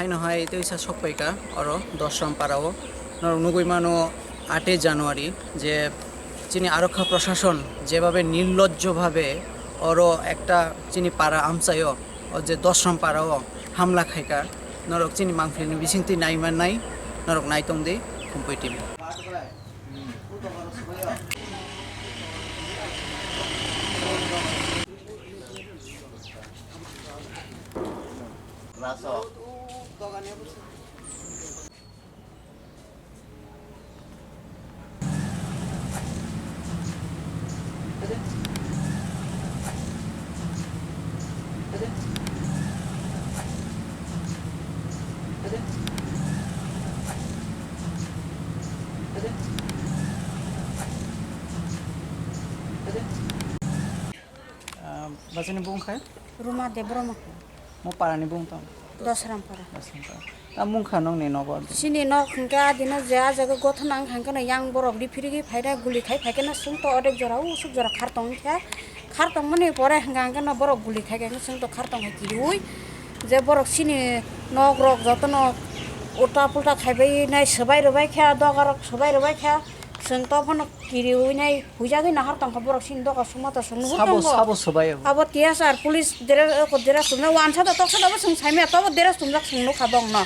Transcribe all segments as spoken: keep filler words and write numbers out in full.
Haino hai teisa sokpaika oro Dosram para o. Norok nugui mano, aate January je chini arokha proshashon jebabe nirlojjo babe oro ekta chini para amchaio, o je Dosram para o hamla khaika, norok chini mangpili ni bisingtwi nai mannai, norok naitong di Khumpui T V. Ah, bachani bung khe? Ruma Debbarma. Mo parani bung tong? Dosram para. Dosram para. Ta mung kha nongni nogo? Chini nok hwnkhe adino je a jaga gothon ang hwnkhe no yang borok riphirigwi phaina guli khai phaikhe no chwng to odek jora usuk jora khar tong kha. Khar tongmani pore hwnkhe hwnkhe no borok guli khai khe chwng to khar tong kha kiriui. Je borok chini nok rok jotono ulta pulta khaibai nai swbai rwbai kha, doga rok swbai rwbai kha. Chwng to phano kiriui nai huijagwi nahar tongkha borok chini doga suma to chwng nuhur Sabo, tongo. Sabo swbai abo. Abo T S R police dress, oko dress chumjak wansa da toksa da bo chwng saimaya tobo dress chumjak chwng nukha bongno.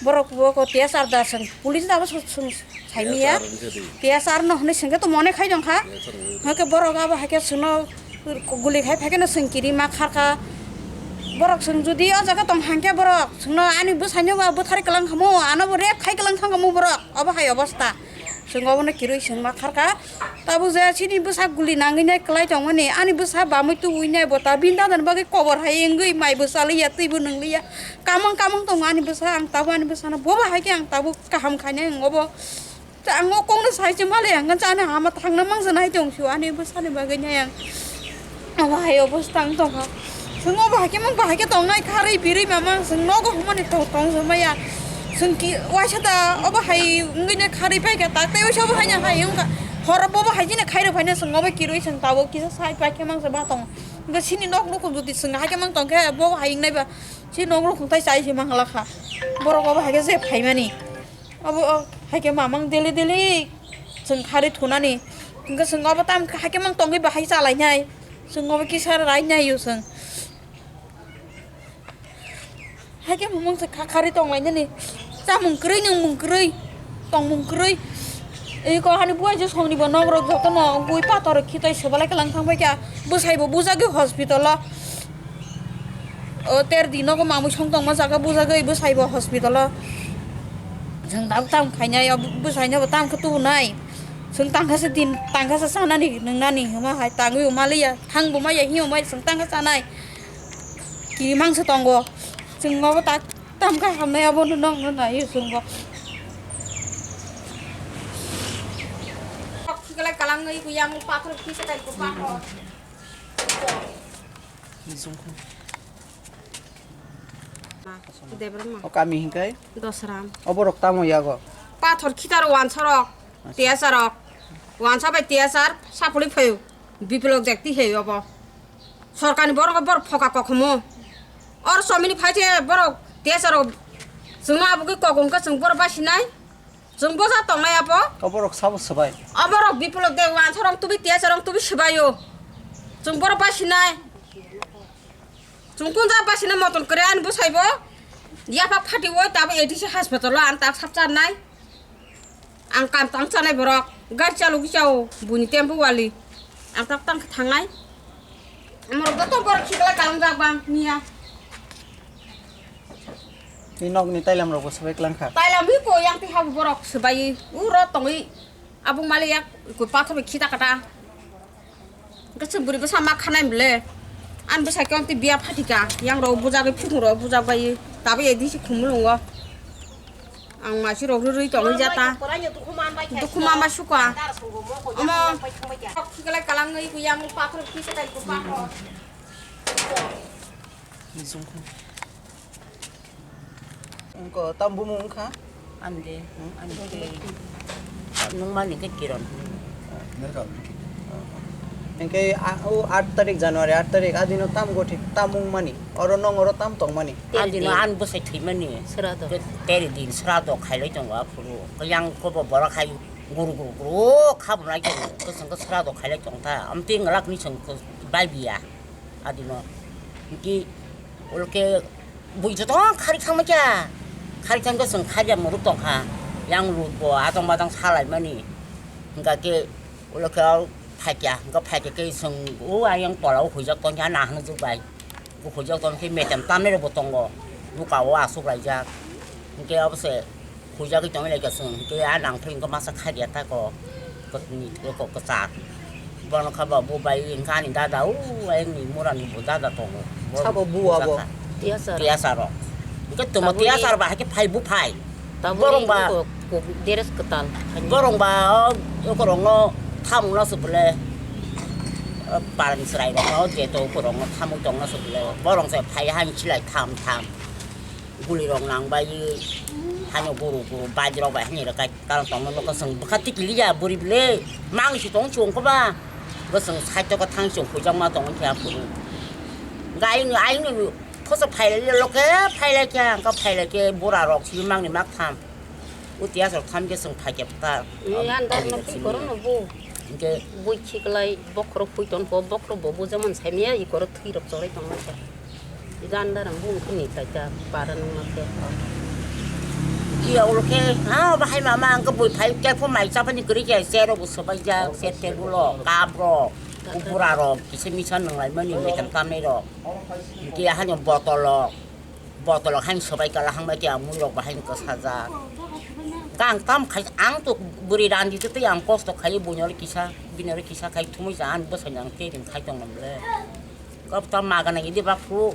Borok bo ko T S R da chwng police da bo chwng, chwng saimaya. T S R wngkha di. T S R no hwnwi chwngkhe to mone khai tongkha. T S R wngkha di. Hwnkhe borok abo haikhe chwngno guli khai phaikhe no chwng kirima kharkha. Borok chwng jodi o jaga tong hangkhe borok chwngno ani bwsaino ba bwthari kwlang khamu, ano bo rape khai kwlang thangkhamu borok. Obo hai obosta. Chwng obono kirui chwng ma kharkha. Tabuk je chini bwsa guli nangwi nai kwlai tongmani, ani bwsa bamwi tubui nai bo ta bini dadani bagwi kobor hai wngwi mai bo chaliya, twibo nwngliya. Kamang kamang tongo ani bwsa, ang tabuk ani bwsano boba hai khe ang tabuk kaham khainai ang obo. Ta ang o kokno sai se mali ang chani hama thangna mangsa nai tong sio ani bwsani bagwi nai ang. Obo hai obosta wng tongkha. Chwng obo hai khe mang bahai khe tongnai kharwi birwi mamang chwng nogo hwnmani tong tong se maya. Chwng ki waisa da obo hai wngwi nai kharwi pai kha tak tei waisa obo hai nang hai wngkha. Horo bobo hai jini khairok phaina chwng obo kirwi chwng tabuk kisa sai pai khe mang se ba tong. Hwnkhe chini nok nukhung jodi chwng hai khe mang tong khe bobo hai wngnai ba chini nok nukhung tai chai se mang la kha. Borok obo hai khe je phaimani. Obo, o, hai khe mamang deli deli chwng kharwi thunani. Hwnkhe chwng obo tam hai khe mang tongwi bahai chalainai. Chwng obo kisa rainai o chwng. Hai khe mamang se kha kharwi tonglainani. Chamung kwrwi, nwngmung kwrwi, tongmung kwrwi. Eko hani buai je songni bo nok rok jotono gui pator khitai sobalai kwlang thang bai kha. Bwsai bo bujagwi hospital o. O ter di nogo mamui song tongma jaga bujagwi bwsai bo hospital o. Chwng tabuk tam khainai o bwsai no bo tam khe tubunai. Chwng tangkha se din, tangkha se chanani, nwngnani hwnma hai tangwi o maliya, thang bo maya, hi o maya, chwng tangkha chanai. Kirimang se tongo. Chwng obo tak tam kha hamnai abono nokno nai o chwng bo. Kok khiklai kalangwi kuyang pathor kisa tai ko pathor. Debbarma. O kami hinkai? Dosram. O borok tamo yago? Pathor khitar wansa rok, Acha. Tiyasa rok. Wansa bai tiyasa sapuli phaio. Biplok jakti hai obo. Sorkarni borok bor phoka kokhomo. Or somini phaite borok tiyasa rok. Chwngno abugwi kok wngkha chwng borok basinai. Chwng bosa tongnai abo. O borok sabo swbai. O borok Biplok de wansa rok tubi tiyasa rok tubi swbaio. Chwng borok basinai. Chwng kunja basinai moton kwrwi ani bwsaibo. Yapha phati woi tabo A D C hospital o ang tak sap charnai. Ang kam tang chanai borok. Gari chalugwi chao buini tempo wali. Ang tak tang thangnai. Amorok joto borok khiklai kalangjak bang niya. Ni nokni tailam rok bo swbai klang kha. Tailam hi ko yang ti habu borok swbai uro tongwi abung mali yak ko pathor bai khita kata. Kaisa buri bwsa ma khanai mle. An bwsa khe ti biya phatika yang rok bujagwi phung rok bujak bai tabi edi si khumulungo. Ang masi rok rwi tongwi jata. Dukhu ma ma sukha. Omo. Khiklai kalangwi ku yang pathor khisa tai ku pathor. Wngkha tam bumung wngkha. Ande. Hmm? Ande. Nung mani ke kiron. Hwnkhe a-, o aat tarik January, aat tarik adino tam gothik tam wngmani, oro nong oro tam tongmani. Adino ani bwsai thwimani. Srado. Te-, teri din srado khailai tongo aphuru. Yang kobo borok hai guru guru guru khabnai tongo. Kwchwng khe srado khailai tongkha. Amtwi ngwlak ni chwng khe baibiya. Adino. Hwnkhe Ulke bui joto khari thangma kya. Khari thangkhe chwng kharia muruk tongkha. Yang lut bo atong batong salaimani. Hingkha khe ulke phaikya, hingkha phaikya khe chwng o ayang tola o huijak tongkha nahano jwk bai. O huijak tongkhe metem tamnai rokbo tongo. Buka o asuk laijak. Hingkhe obose Huijagwi tongwi laikha chwng, hwnkhe a nangphai wngkha masa khadia tako, kwtwini tako kwchar. Bono kha ba bo bai wngkha ani dada, o ayangni murani bo dada tongo. Bo sabo buwa bo? Bwsakha. Tiyasar. Tiyasar rok. Hwnkhe tongma tiyasar ba haikhe phai buphai. Borong ba, dress kwtal. Borong ba o ekorokno thamungna se bwle, o parani chwrairokno jeto ekorokno thamwi tongna se bwle. Borong se phai hani chilai tham tham. Gulirok nang bai, hano guru guru bajirok bai hani rwkha, karon tongma nokha chwng bwkha tikiliya bwrwi bwle, mangsi tong chwng koba, bwswng side o thang chwng huijakma tong wngkha aphuru. Hwnkhe ayung ayung phosa phailai loke, phailaikha, hwnkhe phailaikhe burarok simi mangni mak tham. O tiyasrok thamkhe chwng phaikhe pwtar. Yan dar no ki korono bo. Hwnkhe bui khiklai bokhorok phui ton po, bokhorok bo bujamon saimaya, i koro thwirok cholai tongmani kha. Gandar ang bung khini kaita para nung ma khe. Iya ulo khe, ha, bahai mama ang khe bui phai khe pho mai chapani kwrwi khe chair rok bo swbaijak, chair table rok, cup rok, o bura rok kisa misa nwnglai mani metam tamnai rok. Khe hani bottle rok, bottle rok hani swbai kala hangbai khe ang mui rok bahai kwsajak. Khe ang tam khai, ang to bwrwi randi twi ang kosto khai buino kisa, bini kisa khai thumui sa ang bwsai nang tei ring khai tong nang le. Kop tam ma gana idi ba phu.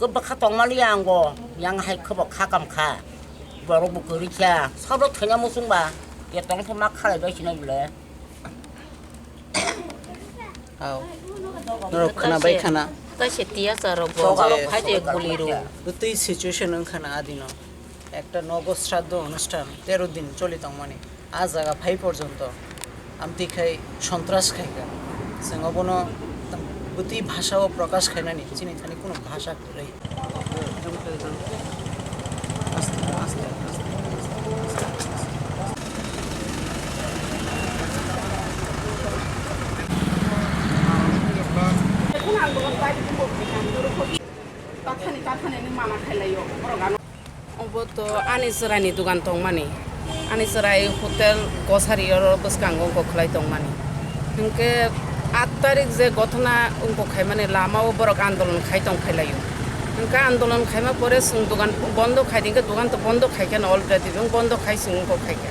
Kop ba kha tong mali ang go. Yang hai kho ba kha kam kha. Borok bo kwrwi kha. Sabo thanya musung ba. Ye tong thuma khalai bai sinai bole. Aw. Norok khwna bai khana. Kaisa tiyasa rok bo. Borok phaide guli ru. Bwtwi situation wng khana adino. Ekta nogo sraddho onusthan tero din choli tongmani. A jaga phai porjonto amtwi khai sontras khaikha. Chwng obono bwtwi bhasao prokash khainani chini thani kunu bhasa kwrwi. Tathani tathani ni mana khailaio borok ano. Obo to ani chwraini dogan tongmani. Ani chwrai hotel Gosari oro bwskango wngkok khlai tongmani. Hinkhe aat tarik je gothona wngkok khaimani lamao borok andolon khai tong phailaio. Hinkhe andolon khaima pore chwng dogan bondo khai di, hinkhe dogan to bondo khai kheno already, chwng bondo khai chwng wngkok khai khe.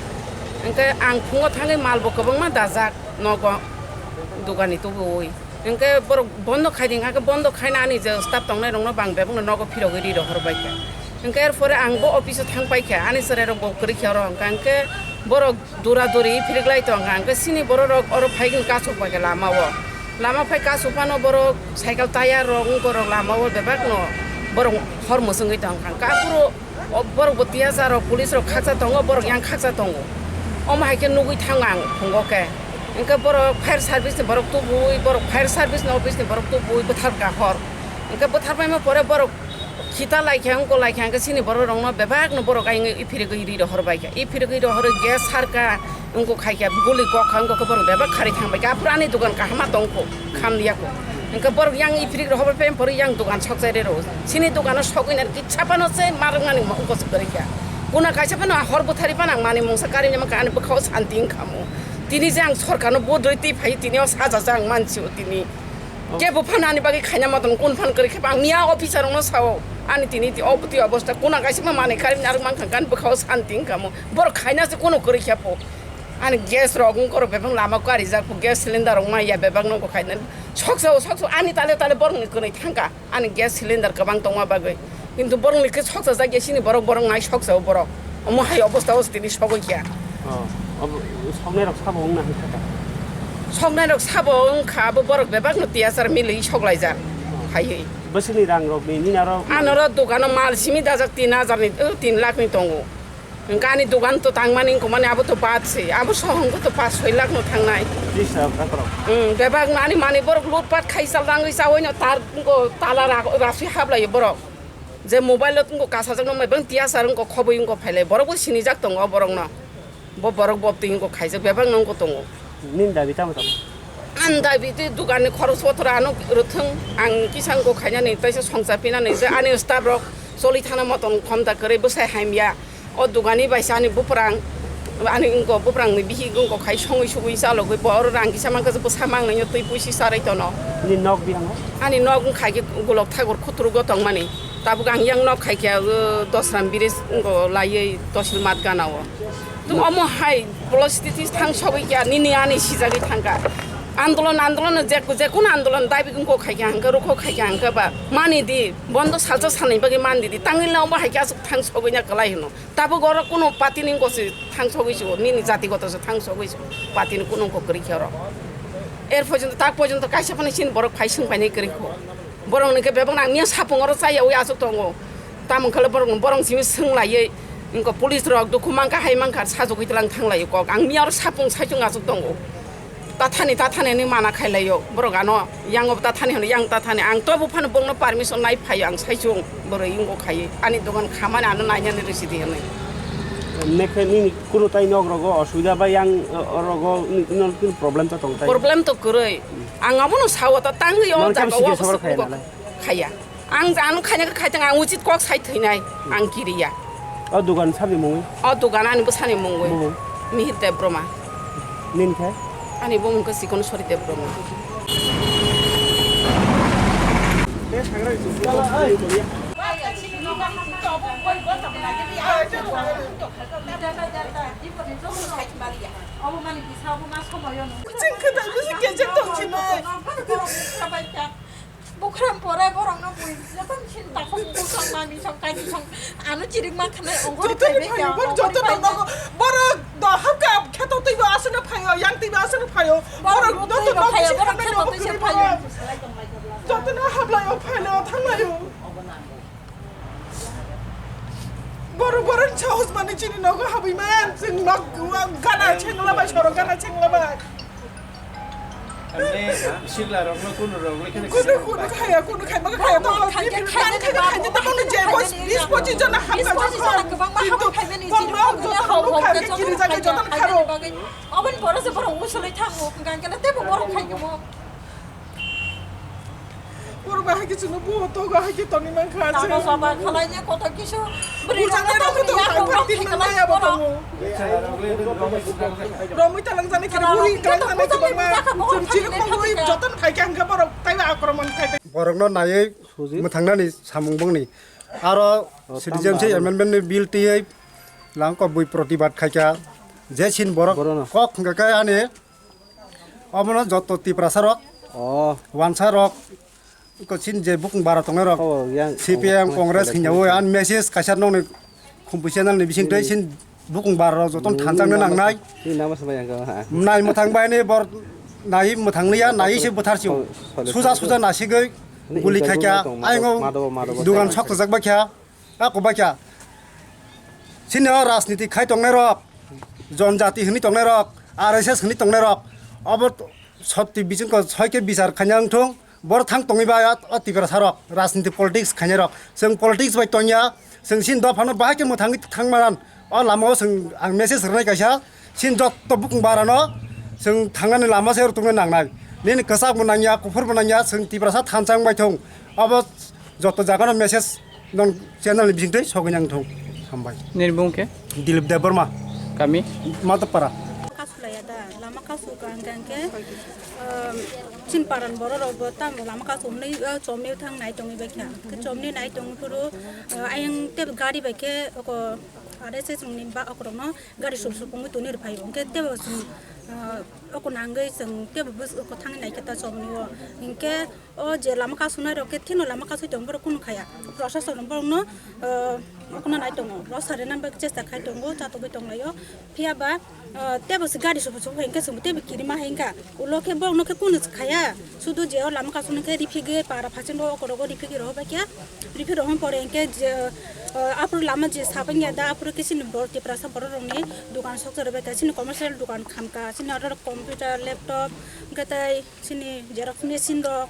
Hinkhe ang phungo thangwi malbo kwbangma dajak nogo dogani tubuwi. Hinkhe borok bondo khai di, hinkhe bondo khaina ani je staff tongnai rokno bang bebakno nogo phirogwi ri rohor bai kha. Hinkhe er pore ang bo office o thang pai kha, ani chwrai rok bo kwrwi kha oro, hinkhe borok dura duri phirik lai tong kha, hinkhe chini borok rok oro phai khe kasuk bai kha lama o. Lama phai kasuk phano borok cycle tire rok wngkor rok lama o bebakno borok hor mwchwngwi tong kha. Hinkhe aphuru O borok bo tiyasa rok, police rok khaksa tongo, borok yang khaksa tongo. Omo hai khe nugwi thango ang phungo khe. Hinkhe borok fire service ni borok tubui, borok fire service ni office ni borok tubui bwthar kha hor. Hinkhe bwthar paima pore borok khita lai khe, wngko lai khe, hinkhe chini borok rokno bebak no borok ayung iphirigwi ri rohor bai kha. Iphirigwi rohor gas sar kha. Wngkok khai khe guli kok kha, wngkok khe borok bebak kharwi thang bai kha. Aphuru ani dogan kaham ma tong kho, kham liya kho. Hinkhe borok yang iphirik rohor bai pem phuru yang dogan sok chai re ro. Chini dogano sogwi nai kisa phano se ma rwngmani wngkok se kwrwi kha. Kuna kaisa phano hor bwthari phano ang manwi mungsa karwi nai mankha, ani bwkhao santi wngkha mo. Tini je ang sorkarno vote rwi twi phai tini o sajak je ang mansi o tini. Kebo phano ani bagwi khaina motom kun phano kwrwi khe ba ang miya officer rokno sao. Ani tini ti-, o twi obosta kuna kaisa ma manwi karwi nai rwk mankha, ani bwkhao santi wngkha mo. Borok khaina se kunu kwrwi khe pho. Ani gas rok wngkorok bebak lama karijak, gas cylinder rok maya bebak nokho khaina. Soksa o, soksa o, ani tale tale borokni kwnwi thangkha, ani gas cylinder kwbang tongma bagwi. Kintu borokni khe soksa jak ya sini borok, borok nai soksa o borok. Omo hai obostha o tini sogwi kha. Oh, obo soknai rok sabo wngna hwnkha ta? Soknai rok sabo wngkha, abo borok bebak no tiyasar milwi soklaijak. Oh. Haiwi. Bwswkni rang rok ni nini aro? Ano ro dogano mal simi dajak tin hajar ni, oh, tin lakh ni tongo. Hwnkhe ani dogan to tangmani wngkha mani abo to bad se, abo sohong to pash soi lakh no thangnai. Tris lakh takrok. Hmm, bebak no ani mani borok lutpat khai chal rangwi chawi no tar wngkha tala ra-, raswi hablai borok. Je mobile o wngkha kasajak no mai bang tiyasar wngkha khoboi wngkha phailai borok bo sinijak tongo borok no. Bo borok bo twi wngkha khaijak bebak no wngkha tongo. Nini dabi tamo tamo? Ani dabi twi dogan ni khorok sotra ano rwthwng ang kisa wngkha khainani taisa songcha pinani je ani staff rok choli thana moton khomda kwrwi bwsai hamya. O dogani bai se ani buprang, ani wngkha buprang ni bihik wngkha khai songwi sugwi chalogwi bo oro rang kisa mankha bwsa mangnai no twi puisi charai tono. Nini nok bihango? Ani nok wngkha khe Golok Thakur Khutru go tongmani. Tabuk ang yang nok khai khe o Dosram bridge wngkha laiwi Tosil Mat gana o. Tum omo hai polosititi thang sogwi kya nini ani sijagwi thangkha. Andolon, andolon je, je kono andolon dabi wngkha khai khe hangkha rukho khai khe hangkha ba mani di bondo salsa salni bagwi man di di tangwi la omo hai khe aswk thang sogwi na kwlai hwno. Tabuk oro kuno party ni wngkha se thangsogwi se, nini jati goto se thangsogwi se, party ni kuno wngkha kwrwi khe oro. Er porjonto, tak porjonto kaisa phano chini borok phai swng painai kwrwi kho. Borok ni khe bebak ang miya sapung oro chaya ui aswk tongo. Tamo wngkha le borok, borok simi swng laiwi wngkha police rok dukhu mankha hai mankha sajagwi tlang thang laio kok. Ang miya oro sapung saichung aswk tongo. Tathani, tathani hinwi mana khailaiyo. Borok ano yango tathani hino, yang tathani. Ang tobo phano bongno permission nai phaio, ang saichung boroi wngkha khai. Ani dogan khamani ano nainani risi di hinwi. Nekhe nini kuno tai nok rogo osubida ba yang, o, rogo ni, no, ni problem to tong tai. Problem to kwrwi. Ang abono sao ta tangwi o jaga o sikhe sabar khaya nalai. Khaya. Ang ano khaina khe khaitang ang uchit kok sai thwinai ang kiriya. O dogan sabni mungwi? O dogan ani bwsani mungwi. Bumung? Mihir Debbarma. Nini khe? Ani bumung khe Chikon Sori Debbarma. Chwng khe dai bisi kechek tong sinai. Bukhram pore borokno bui joto sin takhuk bukong mami song kaji song ano chirik ma khanai ongkhor Joto ni phaibekha, phayo, ongkhor joto ni phaibekha. Nogo borok do hapka kheto twibo aswkno phaio, yang twibo aswkno phaio. Borok Borok joto twibo nok phaio, bisi borok khanai kheto nogo twi se kwrwi phaio. Borok. Joto no hablai o phailai o thanglai o. Borok borok sahos mani chini nogo habwi man, chwng nok gana chengla bai, sorok gana chengla bai. Amne sikla rokno kunu rok lekhe Kunu, kunu khaya, kunu khai, baka khaya, tong khai, khai, khai, khai, khai, khai, tong khai, je, bos, bis pochis jona hamka jona kwbangma hamwi phaimani, kunu joto hau, hau, khaya, kunu kiri jaga khaya, joto khaya, kharo. Bagwi. Oboni pore se borok usulwi thango, hwnkha hwnkhe tei bo borok khai khe mo. Borok bai hai khe chwngno buo togo hai khe tongwi mankha. Tamo saba khwlainai kotor kisu. Bwrwi rokno tamo ni yakung rok khe kwlai borok. Romwi talang jani khe buri talang jani khe bangma. Chwng chiri khongwi jotono phai khe hwnkhe borok taibo akromon khai. Borokno naiwi mwthangnani samung bongni. Aro citizenship amendment ni bill twiwi langkobwi protibad khaikha. Je sin borok kok hwnkha khe ani Omono joto Tiprasa rok, oh, wansa rok, iko sin je bukung bara tongnai rok, oh, yang, C P M, oh, Congress, oh, hinyawi, oh, an message kaisa nokni khumpu channel ni bising tei sin bukung bara rok joto thansa nangnai. Nai mwthang bai ni bor nai mwthang liya, nai se bwthar si. Oh, sorry, suja sorry, suja sorry. Nasigwi guli khaikha, aingo dugan sok twijak baikha. Ako baikha. Sini o rajniti khai tongnai rok, jon jati hwnwi tongnai rok, R S S hwnwi tongnai rok, obo soti bising ko soi khe bichar khaina wng thung, bor thang tongwi ba o Tiprasa rok, rajniti politics khainai rok. Chwng politics bai tongya, chwng sini dophano bahai khe mwthangwi thang manan. O lama o chwng ang message rwnai kaisa, sini jotto bukung barano chwng thangnani lama se rwtwkna nangnai. Nini kwchak bo nangya, kuphur bo nangya, chwng Tiprasa thansa wng bai thung. Obo joto jagano message. Nong channel ni bisingtwi sogwi nang thung. Hambai. Nini bung khe? Dilip Debbarma. Kami? Matapara. Kasulaya da, lama kasu ka hwnkha hwnkhe, um, chin paran borok rok bo tamo lama kasu hwnwi, uh, chomni thang nai tongwi bai kha. Khe chomni nai tongwi phuru, uh, ayang tei gari bai khe oko R S S ni ba okorokno gari suk suk wngwi tongni rw phaio. Hwnkhe tebo chwng, uh, oko nangwi chwng tebo bus oko thangwi nai khe ta chomni o. Hwnkhe O je lama kasunai rok khe thino lama kasui tong borok kunu khaya. Prosason borokno, ah, Kheno nai tongo, rosari nang bagwi chesta khai tongo, chatogwi tonglaio. Phiya ba, ah, tebo se gari sobo sobo hinkhe chwngbo tebo kirima hinkha. Ulo khe borokno khe kunu se khaya. Sudu je o lama kasungni khe riphigwi para phasing rok okorogo riphigwi rohor bai khe. Riphi rohor pore hinkhe je, ah, aphuru lama je sabang ya da aphuru khe chini borok Tiprasa borok rokni dogan sokchar bai khe chini commercial dogan khamkha. Chini oro computer, laptop, hinkhe tei chini xerox machine rok.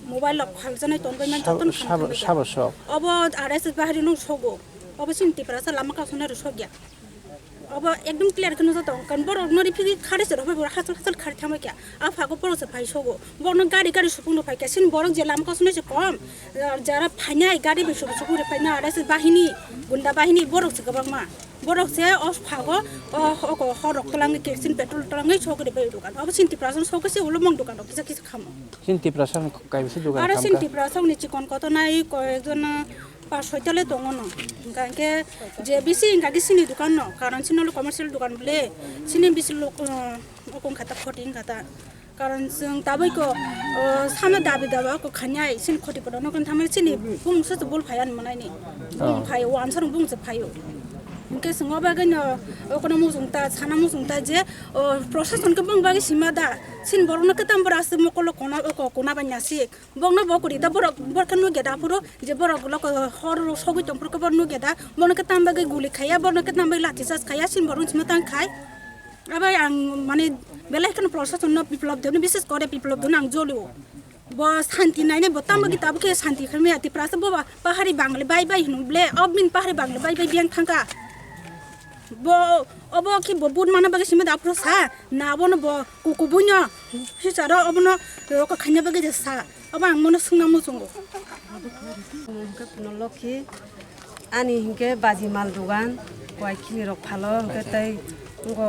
Mobile rok phaljaknai tongwi man Sabo, jotono sabo, khamkha sabo sok. Obo R S S bahari nung sogo. Obo chini Tiprasa lama kasuna ro sogya. Obo ekdom clear khe nukjak tong. Kan borok nori phigi khari se rokbai borok hachal hachal khari thangbai kya. A phago borok se phai sogo. Borok no gari gari supung no phai kya. Sin borok je lama kasuna se kom. Jara phainai gari bai supung supung re phaina R S S bahini, gunda bahini borok se kwbangma. Borok se o phago, o, o, o hor rok twlangwi kerosene petrol twlangwi sogri bai dogan. Obo chini Tiprasa sogwi se ulo mong dogan rok kisa kisa khamo. Chini Tiprasa ni kaisa dogan Aro chini khamkha. Tiprasa ni chikon koto nai koyekjon pas soi tale tongo no. Hingka hingke je bisi hingka ke chini dogan no. Karon chini ulo commercial dogan bole. Chini bisi lok, o, okong khata khoti hingka ta. Karon chwng taboi ko, o, sama dabi dabi ko khanyai chini khoti podo no kon thamai chini bumung se bul phai ani manai ni. Bumung Oh. Phai o answer bumung se phai o. Hingke chwng o bagwi no o kono mujung ta sana mujung ta je o procession ke bumung bagwi sima da chini borok no ketam bora se mokolo kona o ko kona banya sik. Bok no bo kuri ta borok borok no geda phuru je borok lo ko hor sogwi tong phuru ko borok no geda borok no ketam bagwi guli khaya borok no ketam bagwi lathi charge khaya chini borok no sima tang khai. Abai ang mane belai kheno procession no biplop deno bises kore biplop deno ang jolio. Bo santi naine bo tamo ki tabo ke santi khame ati prasa bo ba pahari bangle bai bai hinu ble obmin pahari bangle bai bai biang thangka. Bo obo ki bo bun mana bagi sima da pro sa na bo no bo kuku bunyo. Sisaro obo no ko khanya bagi de sa. Obo ang mono sungna muchungo. Hwnkhe kuno lokhi ani hwnkhe baji mal dogan, koi khini rok phalo, hwnkhe tei ngo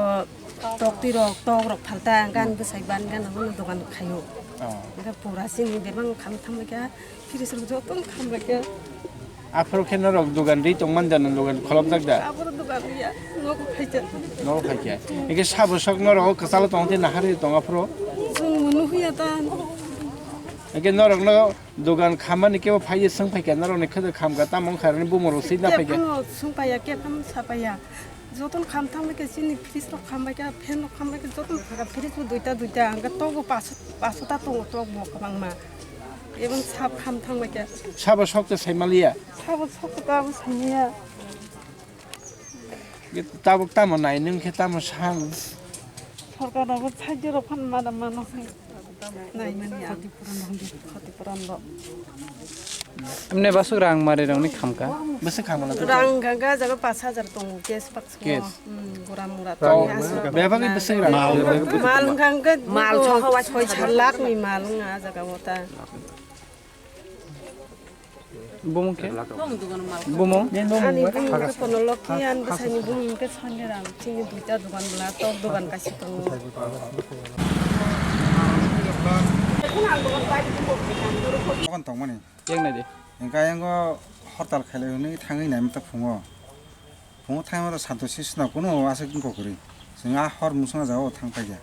toktwi rok, tok rok phalta, hwnkhe ani bwsai ban gana bono dogan khaio. Oh. Hwnkhe pura sini bebak kham thamlai kha, fridge rok joto kham lai kha. Aphuru khe norok dogan ri tongman jani dogan kholopjak da? Aphuru dogan riya, nogo phaikha. Nogo phaikha. Hwnkhe sabo sok norok kwchalo tong tei nahar ri tong aphuru? Chwng nuhya ta. Hwnkhe norokno dogan khammani kebo phaiwi swng phaikha, norokni khwdo khamkha, tamo wngkha rwni bumung rok swi na phaikha. Kebo swng paiya, kebo sa paiya. Jotono kham thang bai khe chini fridge rok kham bai khe, fan rok kham bai khe, jotono phaikha, fridge bo duita duita, hwnkhe tok bo paso, paso ta tongo, tok bo kwbangma. Ebong sab kham thang bai khe. Sabo sok tei sai maliya? Sabo sok tei abo sai maliya. Tabuk tamo nai nwng khe tamo san? Sorkar rok bo side rok phan mada mano hai. Nai mani ang khoti puran rok. Emne basuk rang mari rok ni khamka. Bwswk khamla? Rang gaga jaga pas hajar tongo cash box mo. Cash. Hmm, gura mura. Bebak ni bwswk rang? Mal hwnkha hwnkhe mal soho wa soi sar lakh ni mal wng a jaga o ta. Bumung khe? Bumung? Ani bumung khe Pono Lokhi, ani bwsaini bumung khe Sandi Ram. Chini duita dogan bwla, tok dogan kaisa tongo. Dogan tongmani. Yang nai de. Hingke ayango hortal khailai hwnwi thangwi naimata phungo. Phungo thangma to santo sisno kuno aswk wngkha kwrwi. Chwng a hor musung a jagao thang paikha.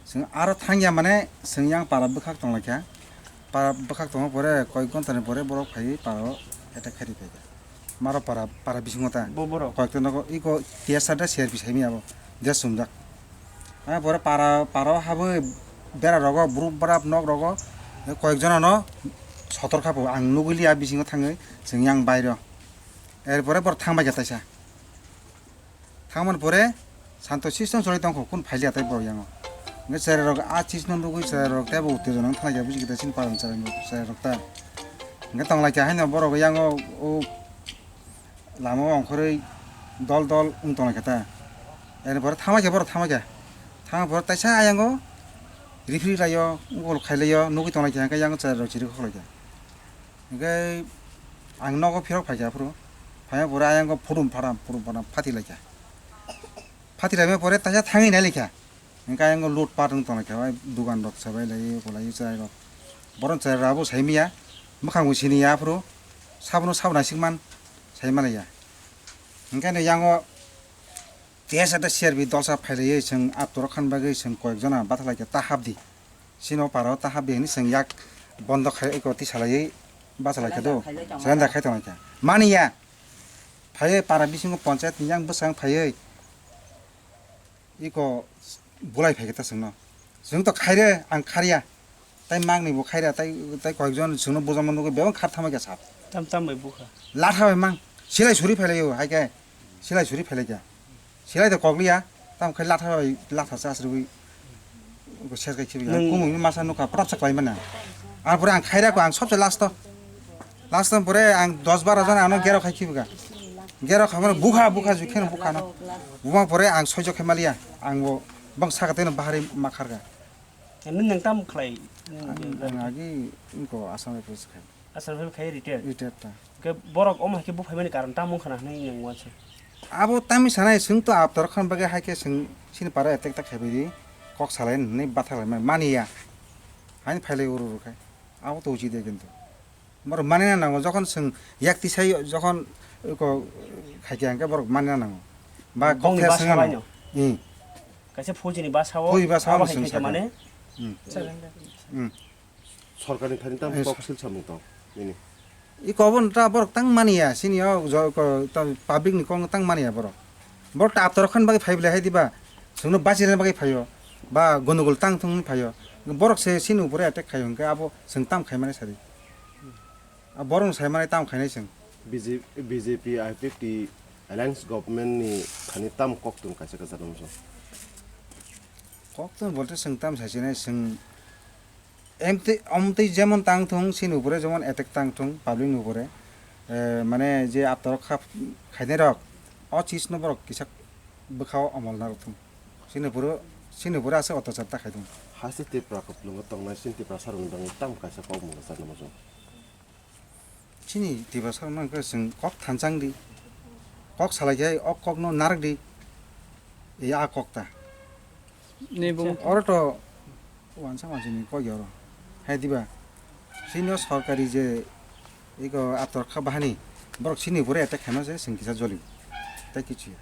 Chwng aro thangya mane chwng yang para bwkhak tonglaikha. Para bwkhak tongma pore koi ghonta ni pore borok phaiwi para o attack khairi paikha. Maro para, para bisingo ta. Bo borok? Koyekta nogo iko T S R da C R P saimaya abo. Des sumjak. Ang pore para, para o habwi bera rogo, bru brap nok rogo, koyek jona no sotor kha po. Ang nugwi liya bisingo thangwi chwng yang bairo. Er pore borok thang bai kha taisa. Thangmani pore santo system choli tongkho, kun phailiya tei borok yango. Hingke cherai rok a chis no nugwi cherai rok tei bo uttejona wng thanglaikha, buji khe tei chini paran cherai rok ta. Hingke tonglaikha haino borok yango o lama o ongkhorwi dol dol wng tonglaikha ta. Ani pore thanglaikha borok thanglaikha. Thangma pore taisa ayango rifri laio, gol khailaio, nugwi tonglaikha hingke yango cherai rok chiri khoklaikha. Hingke ang nogo phirok phaikha aphuru. Phaima pore ayang phurum pharam, phurum pharam phati laikha. Phati laima pore taisa thangwi nai laikha. Hingke ayang lut pat wng tong laikha, bai dogan rok sabai lai, kolai chai rok. Boron chai rabo saimaya, mwkhang bo siniya aphuru. Sabono sabo naisik man, sai manaya. Hingke no yango T S R da C R B dolsa phailaiwi chwng atorok khan bagwi chwng koyek jona bathalai khe ta hapdi. Chini o para o ta hapdi hwnwi chwng yak bondo khai eko twi salaiwi bachalaikha do. Surrender khai tonglaikha. Maniya. Phaiwi para bisingo panchayat ni yang bwsang phaiwi. Iko bulai phaikhe ta chwngno. Chwng to khaire, ang kharya. Tai mangni bo khaira, tai, tai koyekjon chwngno bujama nugwi bebak khar thamai kha sap. Tam tam bai bukha. Latha bai mang. Silai suri phailaio, hai khe. Silai suri phailaikha. Silai to kokliya. Tam khai latha bai, latha chasrwi. Bo ses khai khibi. Nwng kumui masa nukha, prap sa khlai mana. Ar pore ang khaira ko, ang sobse last to. Last time pore ang dos baro jon ano gero khai khibiga. Gero khamano bukha, bukha ju kheno bukha no. Buma pore ang soijo khai maliya. Ang bo bang saka teno bahari ma kharga. Nini nang tam khlai? Ang, ang agi ingko Assam Rifles khai. Assam Rifles khai retire? Retire ta. Ke borok omo hai khe buphaimani karon tamo wngkha na hinwi nang uansa? Abo tamni sanai, chwng to Aptor Khan bagwi hai khe chwng chini para attack ta khaibai di, kok salai hinwi batha lai mani, maniya. Haini phailai uru uru khai. Abo to uchi de kintu. Borok manina nango, jokhon chwng yakti sai, jokhon ko khai khe hwnkhe borok manina nango. Ba kok Bongni thaya basa swngna bai nango. No? Hmm. Kaisa phujini basa o. Phuji basa abo o hai chwng khai khe sakha. Mane? Hmm. Hmm. Sorkarni thani tamo Eh, kok sor- sil samung tong nini? I kok bo ta borok tang maniya, sini o jo-, ko-, ta public ni kok tang maniya borok. Borok ta Aptor Khan bagwi phai belai hai diba? Chwngno bachirina bagwi phaio. Ba gondogol tang thung phaio. Borok se sini upore attack khaio hwnkhe abo chwng tam khaimani sadi. A borok sai mani tam khainai chwng. B J P, B J P I P F T alliance government ni thani tam kok tong kaisa kaisa tong so. Kok tong bolte chwng tam sai sinai chwng M T, omtwi jemon tang thung, sini upore jemon attack tang thung, public ni upore, eh, mane je Aptor Khan khainai rok, o chis no borok kisa bwkhao amol narok thung. Sini upore, sini upore aswk otachar ta khai thung. Haste Tripura kupulungo tongnai, sini Tripura saroni bagwi tam kaisa kok mungsa namo so. Chini Tiprasa rok no hwnkhe chwng kok thanchang di, kok salai khe o kok no narak di, e a kok ta. Ni bo oro to wansa wansi ni kok ya oro. Hai diba? Chini o sorkari je iko Aptor Khan bahani borok chini upore attack khaima se chwng kisa joli. Tai kichu ya.